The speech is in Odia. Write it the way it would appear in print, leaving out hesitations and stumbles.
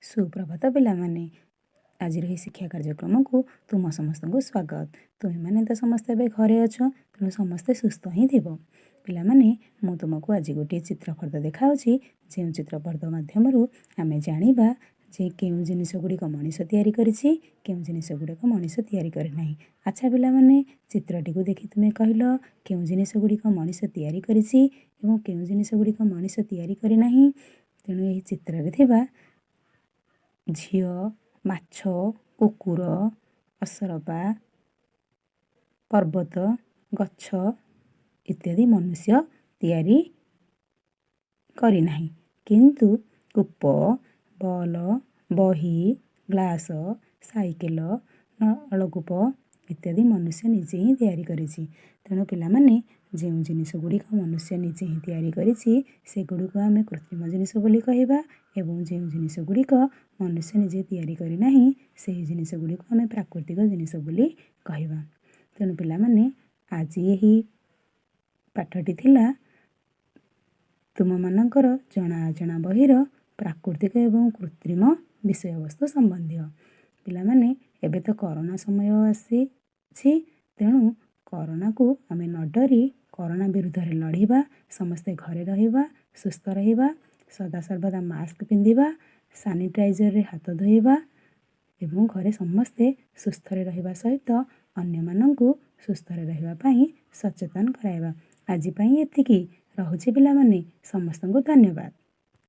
ସୁପ୍ରଭାତ ପିଲାମାନେ। ଆଜିର ଏହି ଶିକ୍ଷା କାର୍ଯ୍ୟକ୍ରମକୁ ତୁମ ସମସ୍ତଙ୍କୁ ସ୍ୱାଗତ। ତୁମେମାନେ ତ ସମସ୍ତେ ଏବେ ଘରେ ଅଛ, ତେଣୁ ସମସ୍ତେ ସୁସ୍ଥ ହିଁ ଥିବ। ପିଲାମାନେ, ମୁଁ ତୁମକୁ ଆଜି ଗୋଟିଏ ଚିତ୍ରଫର୍ଦ୍ଦ ଦେଖାଉଛି, ଯେଉଁ ଚିତ୍ରଫର୍ଦ୍ଦ ମାଧ୍ୟମରୁ ଆମେ ଜାଣିବା ଯେ କେଉଁ ଜିନିଷ ଗୁଡ଼ିକ ମଣିଷ ତିଆରି କରିଛି, କେଉଁ ଜିନିଷ ଗୁଡ଼ିକ ମଣିଷ ତିଆରି କରିନାହିଁ। ଆଚ୍ଛା ପିଲାମାନେ, ଚିତ୍ରଟିକୁ ଦେଖି ତୁମେ କହିଲ, କେଉଁ ଜିନିଷ ଗୁଡ଼ିକ ମଣିଷ ତିଆରି କରିଛି ଏବଂ କେଉଁ ଜିନିଷ ଗୁଡ଼ିକ ମଣିଷ ତିଆରି କରିନାହିଁ? ତେଣୁ ଏହି ଚିତ୍ରରେ ଥିବା ଝିଅ, ମାଛ, କୁକୁର, ଅସରପା, ପର୍ବତ, ଗଛ ଇତ୍ୟାଦି ମନୁଷ୍ୟ ତିଆରି କରିନାହିଁ, କିନ୍ତୁ କୂପ, ବଲ୍, ବହି, ଗ୍ଲାସ, ସାଇକେଲ, ନଳକୂପ ଇତ୍ୟାଦି ମନୁଷ୍ୟ ନିଜେ ହିଁ ତିଆରି କରିଛି। ତେଣୁ ପିଲାମାନେ, ଯେଉଁ ଜିନିଷ ଗୁଡ଼ିକ ମନୁଷ୍ୟ ନିଜେ ହିଁ ତିଆରି କରିଛି, ସେଗୁଡ଼ିକୁ ଆମେ କୃତ୍ରିମ ଜିନିଷ ବୋଲି କହିବା ଏବଂ ଯେଉଁ ଜିନିଷ ଗୁଡ଼ିକ ମନୁଷ୍ୟ ନିଜେ ତିଆରି କରିନାହିଁ, ସେହି ଜିନିଷ ଗୁଡ଼ିକୁ ଆମେ ପ୍ରାକୃତିକ ଜିନିଷ ବୋଲି କହିବା। ତେଣୁ ପିଲାମାନେ, ଆଜି ଏହି ପାଠଟି ଥିଲା ତୁମମାନଙ୍କର ଜଣା ଅଜଣା ବହିର ପ୍ରାକୃତିକ ଏବଂ କୃତ୍ରିମ ବିଷୟବସ୍ତୁ ସମ୍ବନ୍ଧୀୟ। ପିଲାମାନେ, ଏବେ ତ କରୋନା ସମୟ ଆସିଛି। ତେଣୁ କରୋନାକୁ ଆମେ ନ ଡରି କରୋନା ବିରୁଦ୍ଧରେ ଲଢ଼ିବା। ସମସ୍ତେ ଘରେ ରହିବା, ସୁସ୍ଥ ରହିବା, ସଦାସର୍ବଦା ମାସ୍କ ପିନ୍ଧିବା, ସାନିଟାଇଜରରେ ହାତ ଧୋଇବା ଏବଂ ଘରେ ସମସ୍ତେ ସୁସ୍ଥରେ ରହିବା ସହିତ ଅନ୍ୟମାନଙ୍କୁ ସୁସ୍ଥରେ ରହିବା ପାଇଁ ସଚେତନ କରାଇବା। ଆଜି ପାଇଁ ଏତିକି ରହୁଛି ପିଲାମାନେ। ସମସ୍ତଙ୍କୁ ଧନ୍ୟବାଦ।